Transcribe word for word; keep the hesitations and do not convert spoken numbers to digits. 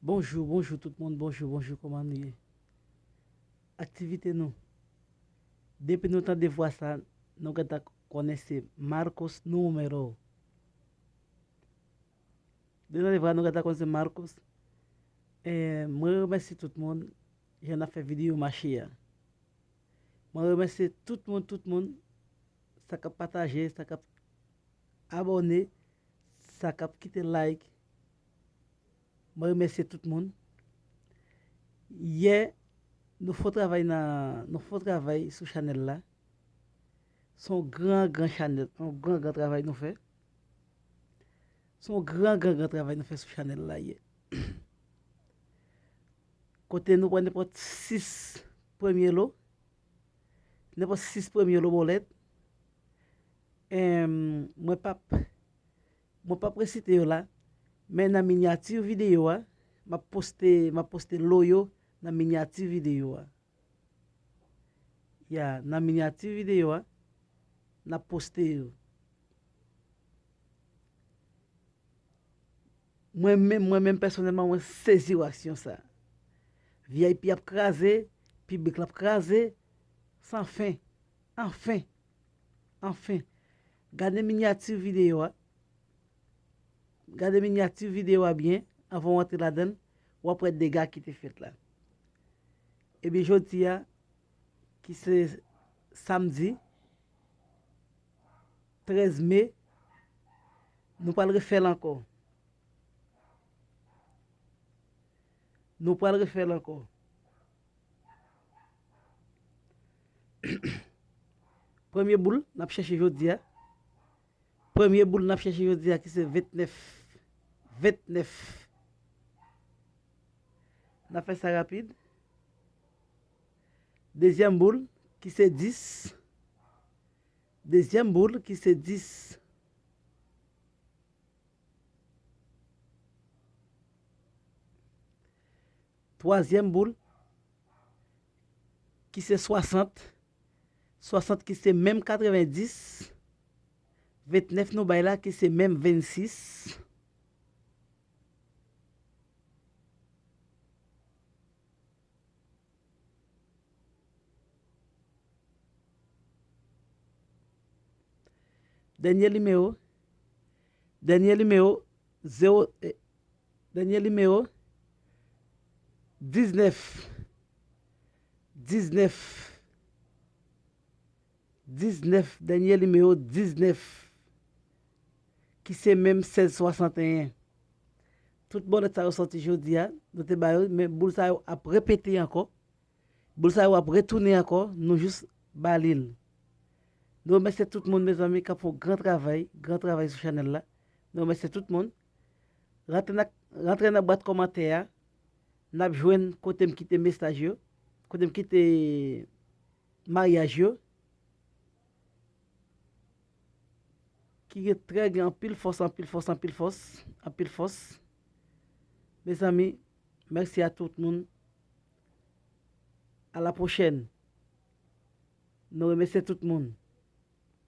Bonjou, bonjou tout moun, bonjou, bonjou, kòman nou ye? Aktivite nou. Depi nou tande vwa sa, nou gentan konnen se Marcos Numero. Depi nou tande vwa, nou gentan konnen se Marcos. E, mwen remèsye tout moun, jan n ap fè videyo mache a. Mwen remèsye tout moun, tout moun, sa k ap pataje, sa k ap abòne, sa k ap kite like. Mwen remèsye tout moun. Yè, nou fè yon travay nan, nou fè yon travay sou chanèl la. Se yon gran, gran chanèl, yon gran, gran travay nou fè. Se yon gran, gran, gran travay nou fè sou chanèl la yè. Kote nou pran nenpòt sis premye lo. Nenpòt sis premye lo bòlèt. Em, mwen p ap, mwen p ap resite yo la, men nan minyati videyo a, m ap poste, m ap poste lo yo nan minyati videyo a. Ya, nan minyati videyo a, n ap poste yo. Mwen menm, mwen menm pèsonèlman, mwen sezi wè aksyon sa. V I P ap kraze, piblik la ap kraze, san fen, anfen, anfen. Gade minyati videyo a. Gade minyati videyo a byen, anvan w antre ladan l, w ap wè dega ki te fèt la. Ebyen, jodi a, ki se samdi trèz me, nou pral refè l ankò. Nou pral refè l ankò. Premye boul n ap chèche jodi a. Premye boul n ap chèche jodi a ki se ventnèf. Ventnèf. N ap fè sa rapid. Dezyèm boul ki se dis. Dezyèm boul ki se dis. Twazyèm boul ki se swasant. Swasant ki se menm katrevendis. Ventnèf nou bay la ki se menm vennsis. Dènye nimewo. Dènye nimewo, zewo, eh, dènye nimewo, diznèf. Diznèf. Diznèf, dènye nimewo diznèf, ki se menm sèz swasanteyen. Tout bòlèt sa yo sòti jodi a, nou te ba yo, men boul sa yo ap repete ankò. Boul sa yo ap retounen ankò, nou jis ba li l. Nou remèsye tout moun, mezanmi, k ap fè yon gran travay, gran travay sou chanèl la. Nou remèsye tout moun. Rantre nan, rantre nan bwat kòmantè a. N ap jwenn kote m kite mesaj yo, kote m kite maryaj yo. Ki gen trè gen anpil fòs, anpil fòs, anpil fòs, anpil fòs. Mezanmi, mèsi a tout moun. A la pwochèn. Nou remèsye tout moun.